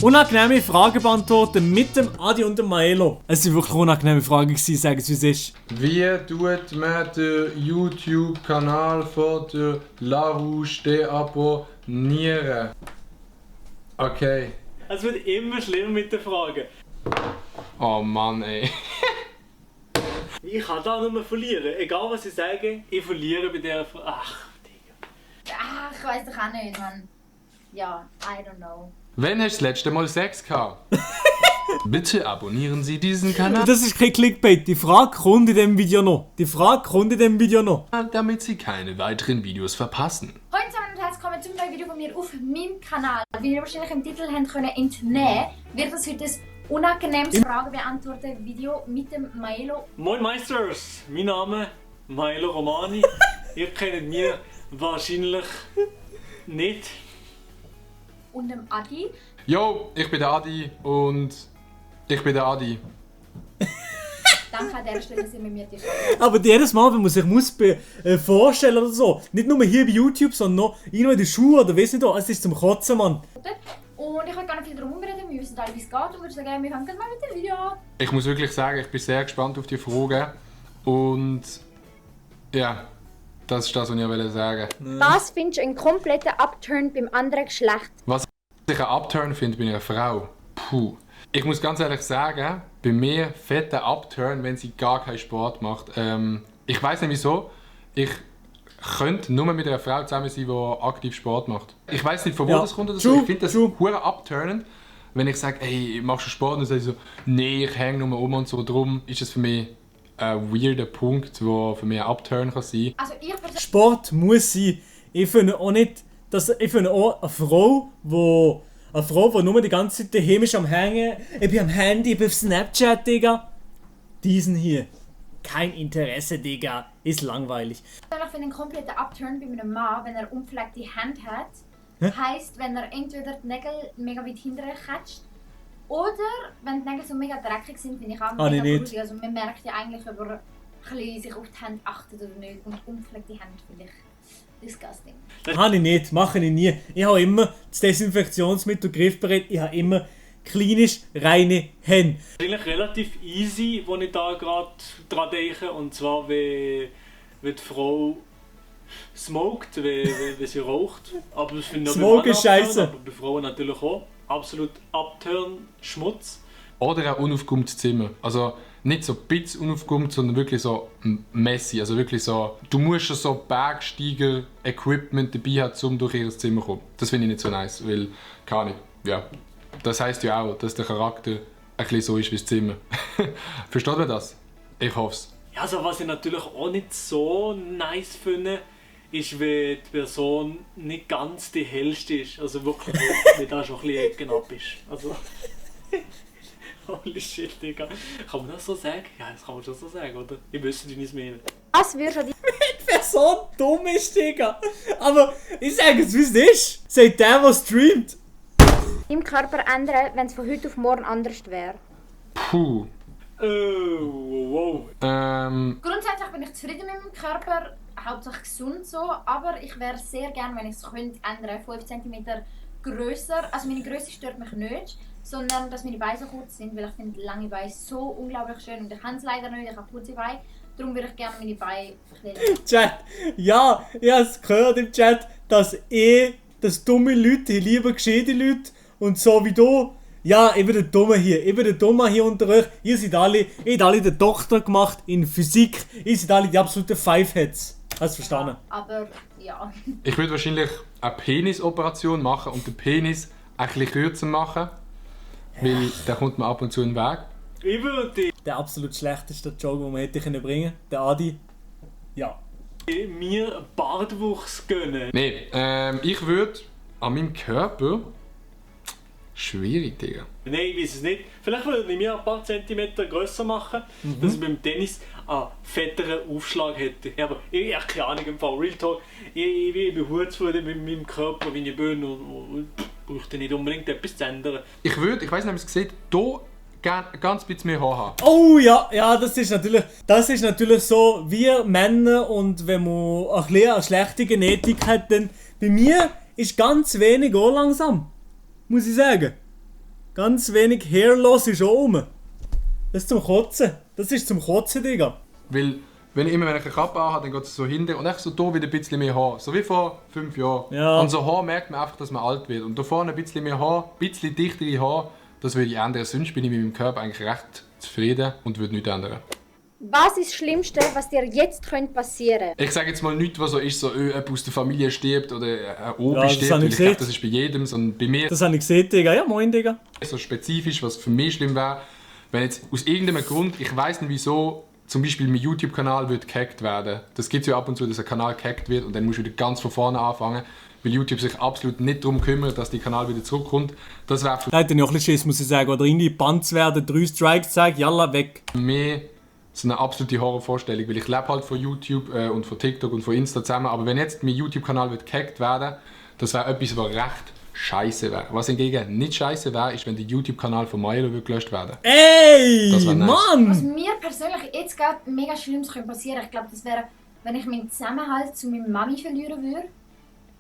Unangenehme Fragen beantworten mit dem Adi und dem Maelo. Es waren wirklich unangenehme Fragen gewesen, sagen Sie, wie es ist. Wie tut man den YouTube-Kanal von der LaRouche deabonnieren? Okay. Es wird immer schlimmer mit den Fragen. Oh Mann, ey. Ich kann da nur verlieren. Egal was ich sage, ich verliere bei dieser Frage. Ach, Digga. Ach, ich weiss doch auch nicht, Mann. Ja, I don't know. Wann hast du das letzte Mal Sex gehabt? Bitte abonnieren Sie diesen Kanal, Das ist kein Clickbait. Die Frage kommt in diesem Video noch. damit Sie keine weiteren Videos verpassen. Hallo zusammen und herzlich willkommen zum neuen Video von mir auf meinem Kanal. Wie ihr wahrscheinlich im Titel habt können entnehmen, wird das heute ein unangenehmes Fragen-beantworten-Video mit dem Maelo. Moin Meisters, mein Name Maelo Romani. Ihr kennt mich wahrscheinlich nicht. Und dem Adi. Yo, ich bin der Adi und ich bin der Adi. Danke an dieser Stelle, dass ihr mit mir disst. Aber jedes Mal, wenn man sich vorstellen oder so, nicht nur hier bei YouTube, sondern noch irgendwo in der Schule oder weiss nicht, es ist zum Kotzen, Mann. Und ich will gar nicht viel darum reden, wir wissen alle, wie es geht und würde sagen, wir fangen mal mit dem Video an. Ich muss wirklich sagen, ich bin sehr gespannt auf die Fragen. Und ja, das ist das, was ich sagen wollte. Was findest du ein kompletter Upturn beim anderen Geschlecht? Was ich ein Upturn finde, bin ich eine Frau. Puh. Ich muss ganz ehrlich sagen, bei mir fett ein Upturn, wenn sie gar keinen Sport macht. Ich weiß nicht wieso. Ich könnte nur mit einer Frau zusammen sein, die aktiv Sport macht. Ich weiß nicht, von wo das kommt oder so. Ich finde das hure upturnen, wenn ich sage, hey, machst du Sport? Und dann sage ich so, nee, ich hänge nur um und so. Darum ist es für mich ein weirder Punkt, der für mich ein Upturn kann sein. Also ich persönlich... Sport muss sein. Ich finde auch nicht, ich finde auch eine Frau, die nur die ganze Zeit daheim ist am Hängen, ich bin am Handy, ich bin auf Snapchat, Digga. Diesen hier. Kein Interesse, Digga. Ist langweilig. Ich finde einen kompletten Upturn bei einem Mann, wenn er unpflegte Hände hat. Heisst, wenn er entweder die Nägel mega weit hinterher catcht, oder wenn die Nägel so mega dreckig sind, finde ich auch mega gruselig. Also man merkt ja eigentlich, ob er sich auf die Hände achtet oder nicht. Und unpflegte Hände finde ich disgusting. Das habe ich nicht, mache ich nie. Ich habe immer das Desinfektionsmittel griffbereit, ich habe immer klinisch reine Hände. Das ist eigentlich relativ easy, wo ich da gerade dran denke. Und zwar, wenn die Frau smoked, wenn sie raucht. Aber das finde ich Smoke ist scheiße. Aber bei Frauen natürlich auch. Absolut Upturn, Schmutz. Oder ein unaufgeräumtes Zimmer. Also nicht so ein bisschen unaufgeräumt, sondern wirklich so messy. Also wirklich so, du musst schon so Bergsteiger-Equipment dabei haben, um durch ihr Zimmer zu kommen. Das finde ich nicht so nice, weil, keine Ahnung, ja. Das heisst ja auch, dass der Charakter ein bisschen so ist wie das Zimmer. Versteht man das? Ich hoffe es. Ja, also was ich natürlich auch nicht so nice finde, ist, wenn die Person nicht ganz die hellste ist. Also wirklich, wenn da schon ein bisschen Ecken ab ist. Also... Holy shit, Digga. Kann man das so sagen? Ja, das kann man schon so sagen, oder? Ich wüsste, wie ich es meine. Was würdest du Wenn die Person dumm ist, Digga. Aber ich sage es, wie es ist. Sagt der, der streamt. deinem Körper ändern, wenn es von heute auf morgen anders wäre? Puh. Wow. Grundsätzlich bin ich zufrieden mit meinem Körper, hauptsächlich gesund so, aber ich wäre sehr gerne, wenn ich es könnte, ändern, 5 cm grösser. Also meine Größe stört mich nicht, sondern dass meine Beine so kurz sind, weil ich finde lange Beine so unglaublich schön und ich kann es leider nicht, ich habe kurze Beine. Darum würde ich gerne meine Beine verkleiden. Chat, ja, ich habe es gehört im Chat, dass dumme Leute lieber gescheite Leute und so wie du. Ja, ich bin der Dumme hier. Ich bin der Dumme hier unter euch. Ihr seid alle den Doktor gemacht in Physik. Ihr seid alle die absoluten Fiveheads. Hast du verstanden? Aber ja. Ich würde wahrscheinlich eine Penisoperation machen und den Penis ein bisschen kürzer machen. Weil da kommt man ab und zu in den Weg. Ich würde der absolut schlechteste Joke, den man hätte bringen können. Der Adi. Ja. Mir Bartwuchs gönnen. Nein, ich würde an meinem Körper... Schwierig, Digga. Nein, ich weiß es nicht. Vielleicht würde ich mir ein paar Zentimeter grösser machen, dass ich beim Tennis einen fetteren Aufschlag hätte. Ja, aber ich habe keine Ahnung im Fall. Real Talk. Ich bin hutzfrieden mit meinem Körper, wie ich bin und bräuchte nicht unbedingt etwas zu ändern. Ich weiß nicht, ob ihr es seht, hier gerne ganz bisschen mehr Haar haben. Oh ja, das ist natürlich so, wir Männer, und wenn man ein bisschen eine schlechte Genetik hat, dann bei mir ist ganz wenig auch langsam. Muss ich sagen. ganz wenig Hairloss ist oben. Das ist zum Kotzen. Das ist zum Kotzen, Digga. Weil, wenn ich eine Kappe anhabe, dann geht es so hinten und echt so da wieder ein bisschen mehr Haar. So wie vor 5 Jahren. Ja. Und so Haar merkt man einfach, dass man alt wird. Und da vorne ein bisschen mehr Haar, ein bisschen dichtere Haar, das würde ich ändern. Sonst bin ich mit meinem Körper eigentlich recht zufrieden und würde nichts ändern. Was ist das Schlimmste, was dir jetzt passieren könnte? Ich sage jetzt mal nichts, was so ist, so jemand aus der Familie stirbt oder ein Obi Ja, das stirbt. habe Weil ich ich glaube, gesehen. das ist bei jedem, sondern bei mir Das habe ich gesehen, Digga. Ja, moin, Digga. so spezifisch, was für mich schlimm wäre, wenn jetzt aus irgendeinem Grund, ich weiß nicht wieso, zum Beispiel mein YouTube-Kanal wird gehackt werden. Das gibt es ja ab und zu, dass ein Kanal gehackt wird und dann musst du wieder ganz von vorne anfangen, weil YouTube sich absolut nicht darum kümmert, dass der Kanal wieder zurückkommt. Das wäre für Da hätte ich auch ein bisschen Schiss, muss ich sagen. Oder irgendwie gebannt werden, 3 Strikes sagen, jalla, weg. mich so eine absolute Horrorvorstellung, weil ich lebe halt von YouTube und von TikTok und von Insta zusammen, aber wenn jetzt mein YouTube-Kanal wird gehackt werden, das wäre etwas, was recht scheiße wäre. Was hingegen nicht scheiße wäre, ist, wenn der YouTube-Kanal von Milo wird gelöscht werden. Ey, Das wär nice. Was Mann! mir persönlich jetzt gerade mega Schlimmes könnte passieren, ich glaube, das wäre, wenn ich meinen Zusammenhalt zu meiner Mami verlieren würde.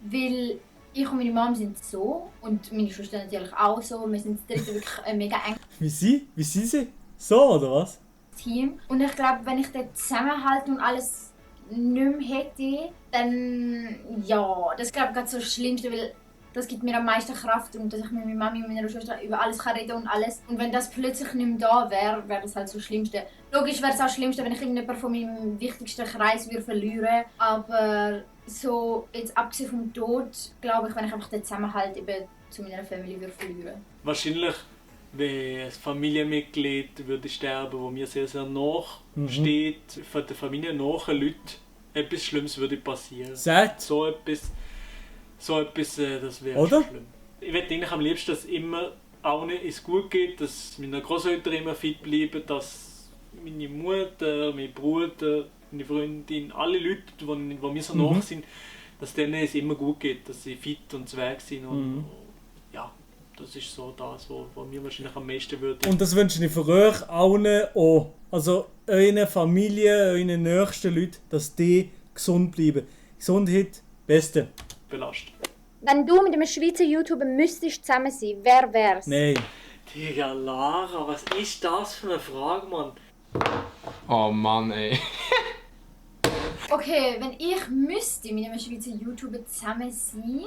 Weil ich und meine Mom sind so und meine Schwester natürlich auch so. Wir sind das dritte wirklich ein mega enges Wie sie? Wie sie sie? So, oder was? Team. Und ich glaube, wenn ich den Zusammenhalt und alles nicht mehr hätte, dann ja, das ist glaube ich gerade so das Schlimmste, weil das gibt mir am meisten Kraft und dass ich mit meiner Mami und meiner Schwester über alles kann reden und alles. Und wenn das plötzlich nicht mehr da wäre, wäre das halt so das Schlimmste. Logisch wäre es auch das Schlimmste, wenn ich irgendjemanden von meinem wichtigsten Kreis würde verlieren. Aber so, jetzt abgesehen vom Tod, glaube ich, wenn ich einfach den Zusammenhalt eben zu meiner Familie würde verlieren. Wahrscheinlich, wenn ein Familienmitglied würde sterben, wo mir sehr, sehr nach steht, von der Familie nahe Leute etwas Schlimmes würde passieren. Sagt. So etwas, das wäre Oder? schon schlimm. Ich möchte eigentlich am liebsten, dass immer allen es gut geht, dass meine Großeltern immer fit bleiben, dass meine Mutter, mein Bruder, meine Freundin, alle Leute, die mir so nach sind, dass denen es immer gut geht, dass sie fit und zweig sind. Und ja, das ist so das, was mir wahrscheinlich am meisten würde. Und das wünsche ich für euch allen auch. Also euren Familie, euren nächsten Leuten, dass die gesund bleiben. Gesundheit, Beste. belastet. Wenn du mit einem Schweizer YouTuber müsstest zusammen sein, wer wär's? Nein. Digga, Lara, was ist das für eine Frage, Mann? Oh Mann, ey. Okay, wenn ich müsste mit einem Schweizer YouTuber zusammen sein,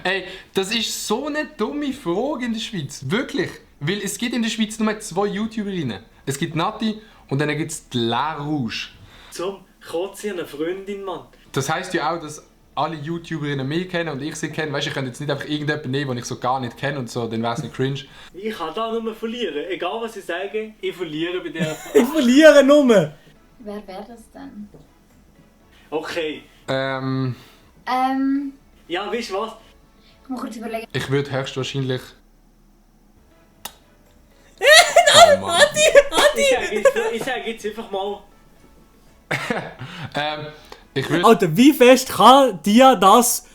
Ey, das ist so eine dumme Frage in der Schweiz. Wirklich. Weil es gibt in der Schweiz nur 2 YouTuberinnen. Es gibt Nati und dann gibt es die La Rouge. Zum Kotze eine Freundin, Mann. Das heisst ja auch, dass alle YouTuberinnen mich kennen und ich sie kenne. Weißt du, ich könnte jetzt nicht einfach irgendjemanden nehmen, den ich so gar nicht kenne und so, dann wäre es nicht cringe. Ich kann da nur verlieren. Egal was ich sage, ich verliere bei der. Ich verliere nur. wer wäre das dann? Okay. Ja, weißt du was? Ich muss kurz überlegen. Ich würde höchstwahrscheinlich... Oh Mann. Ich sage jetzt einfach mal. Ich würde Alter, wie fest kann dir das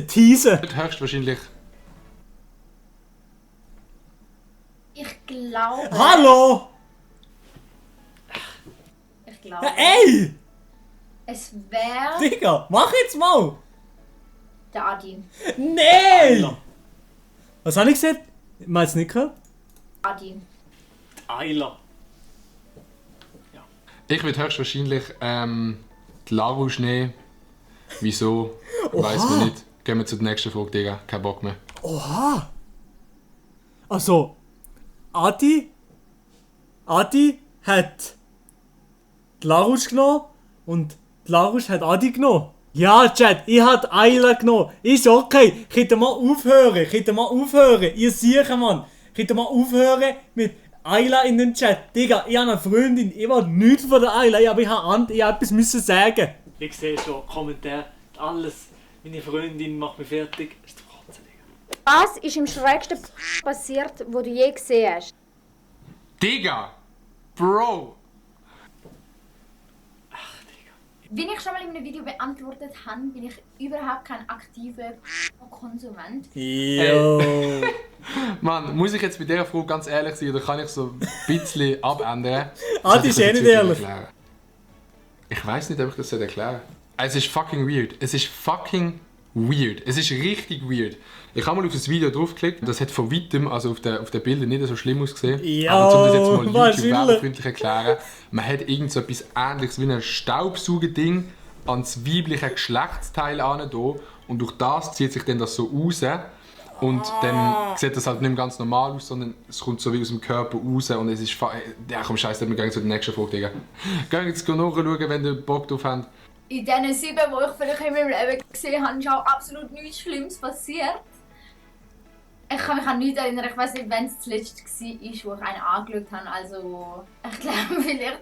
teasen? höchstwahrscheinlich... Ich glaube. Hallo! Ich glaube. Ja, ey! Es wäre Digga, mach jetzt mal! der Adi. Nein! Was habe ich gesagt? Mal es nicht gehört? Adi. Ayla. Ich würde höchstwahrscheinlich die La Rouge nehmen. Wieso? Weiß man nicht. Gehen wir zur nächsten Frage, Digga. Kein Bock mehr. Oha! Also, Adi hat die Larouche genommen und die Larouche hat Adi genommen. Ja, Chat, ich habe Ayla genommen. Ist okay. Könnt ihr mal aufhören? Ihr sicher, Mann. Könnt ihr mal aufhören mit Ayla in den Chat. Digga, ich habe eine Freundin. Ich will nichts von der Ayla, aber ich habe etwas müssen sagen. Ich sehe schon Kommentar. Alles. Meine Freundin macht mich fertig. Ist der Kotze, Digga. Was ist im schrägsten passiert, wo du je gesehen hast? Digga! Bro! Wie ich schon mal in einem Video beantwortet habe, bin ich überhaupt kein aktiver Konsument. Yo. Mann, muss ich jetzt bei dieser Frage ganz ehrlich sein oder kann ich so ein bisschen abändern? Adi ist eh nicht ehrlich. Ich weiß nicht, ob ich das erklären soll. Es ist fucking weird. Es ist fucking weird. Es ist richtig weird. Ich habe mal auf das Video draufgeklickt. Das hat von weitem, also auf den Bildern nicht so schlimm ausgesehen. Ja, aber um das jetzt mal wahrscheinlich. YouTube-werbefreundlich erklären, man hat irgend so etwas Ähnliches wie ein Staubsaugerding ans weibliche Geschlechtsteil an und durch das zieht sich dann das so raus. Und dann sieht das halt nicht mehr ganz normal aus, sondern es kommt so wie aus dem Körper raus und es ist ja komm scheiße, wir gehen zu der nächsten Frage, Digga. Gehen jetzt nachschauen, wenn ihr Bock drauf habt. In diesen 7, die ich vielleicht in meinem Leben gesehen habe, ist auch absolut nichts Schlimmes passiert. Ich kann mich an nichts erinnern, ich weiß nicht, wann es das letzte war, wo ich einen angeschaut habe. Also, ich glaube vielleicht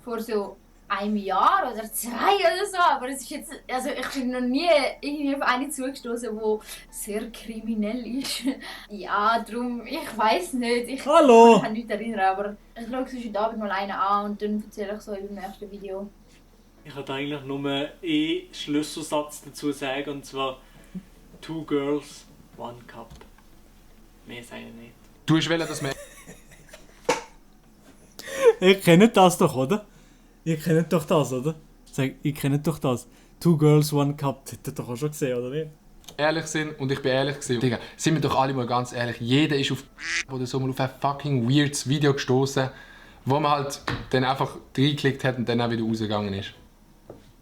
vor so einem Jahr oder 2 oder so. Aber es ist jetzt, also ich bin noch nie irgendwie auf eine zugestoßen, die sehr kriminell ist. Ja, darum, ich weiß nicht. Ich kann mich an nichts erinnern, aber ich schaue sonst heute Abend mal einen an und dann erzähle ich so im nächsten Video. Ich wollte eigentlich nur einen Schlüsselsatz dazu sagen, und zwar 2 Girls, 1 Cup. Mehr sagen nicht. Du hast wollen, dass wir... Ihr kennt das doch, oder? Ihr kennt doch das, oder? Sag, ihr kennt doch das. 2 Girls, 1 Cup. Das habt ihr doch auch schon gesehen, oder nicht? ehrlich sind und ich bin ehrlich gewesen. Digga, sind wir doch alle mal ganz ehrlich. Jeder ist auf oder so mal auf ein fucking weirdes Video gestoßen, wo man halt dann einfach reingeklickt hat und dann auch wieder rausgegangen ist.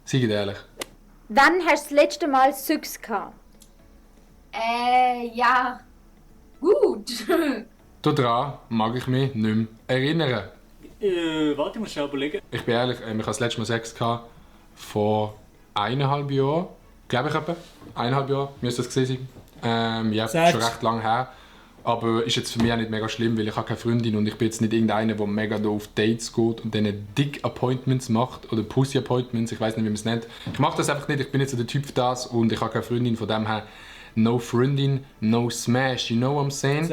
Seid ehrlich. Wann hast du das letzte Mal Sex gehabt? Ja. Gut. Daran mag ich mich nicht mehr erinnern. Warte, ich muss schnell überlegen. Ich bin ehrlich, ich hatte das letzte Mal Sex gehabt vor 1,5 Jahren. Glaube ich etwa. 1,5 Jahre müsste das gewesen sein. Ja, schon recht lange her. Aber ist jetzt für mich auch nicht mega schlimm, weil ich habe keine Freundin und ich bin jetzt nicht irgendeiner, der mega da auf Dates geht und dann Dick-Appointments macht oder Pussy-Appointments, ich weiß nicht, wie man es nennt. Ich mache das einfach nicht, ich bin nicht so der Typ für das und ich habe keine Freundin, von dem her no Freundin, no smash, you know what I'm saying?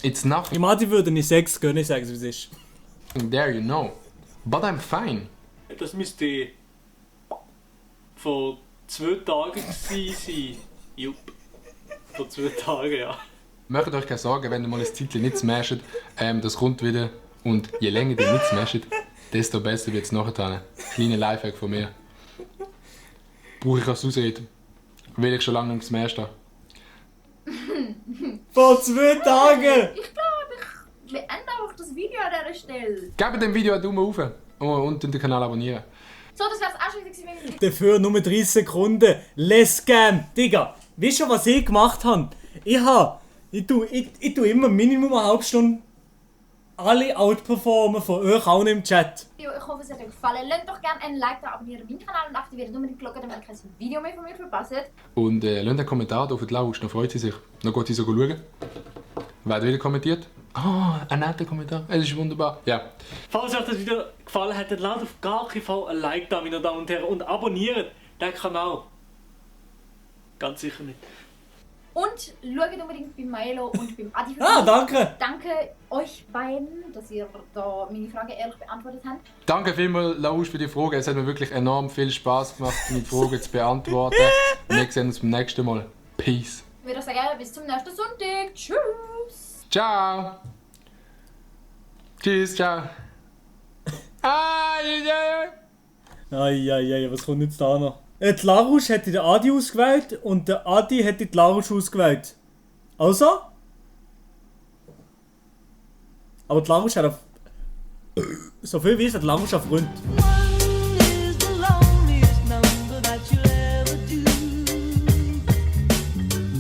It's nothing. Im Adi würde nicht Sex gehen, ich sage es, wie es ist. There you know. But I'm fine. Das müsste vor 2 Tagen gewesen sein. Jupp. Vor 2 Tagen, ja. Macht euch keine Sorgen, wenn ihr mal ein Zeitchen nicht smasht, das kommt wieder. Und je länger ihr nicht smasht, desto besser wird es nachher. Kleiner Lifehack von mir. Brauche ich als Ausrede, weil ich schon lange nicht gesmasht habe. Vor 2 Tagen! Ich glaube, ich beende einfach das Video an dieser Stelle. Gebt dem Video einen Daumen hoch und den Kanal abonnieren. So, das wäre es auch schon wieder gewesen. Dafür nur 30 Sekunden. Let's Scam! Digga, weißt du, was ich gemacht habe? Ich tue immer Minimum eine halbe Stunde alle outperformen von euch auch im Chat. Ich hoffe, es hat euch gefallen. Lasst doch gerne ein Like da, abonniert meinen Kanal und aktiviert die Glocke, damit ihr kein Video mehr von mir verpasst. Und lasst einen Kommentar da für die Lausch, dann freut sie sich. Dann geht sie so schauen. Wer hat wieder kommentiert? Ein netter Kommentar. Es ist wunderbar. Ja. Falls euch das Video gefallen hat, dann lasst auf gar keinen Fall ein Like da, meine Damen und Herren, und abonniert den Kanal. Ganz sicher nicht. Und schaut unbedingt bei Milo und beim Adi Ah, danke! Danke euch beiden, dass ihr da meine Frage ehrlich beantwortet habt. Danke vielmals, Lausch, für die Frage. Es hat mir wirklich enorm viel Spaß gemacht, meine Fragen zu beantworten. Und wir sehen uns beim nächsten Mal. Peace. Ich würde sagen, bis zum nächsten Sonntag. Tschüss! Ciao! Tschüss, ciao! Eieiei, was kommt jetzt da noch? Die Larouche hätte den Adi ausgewählt und der Adi hätte die Larouche ausgewählt. Also? Aber die Larouche hat auf... So viel wie es hat die Larouche auf Grund.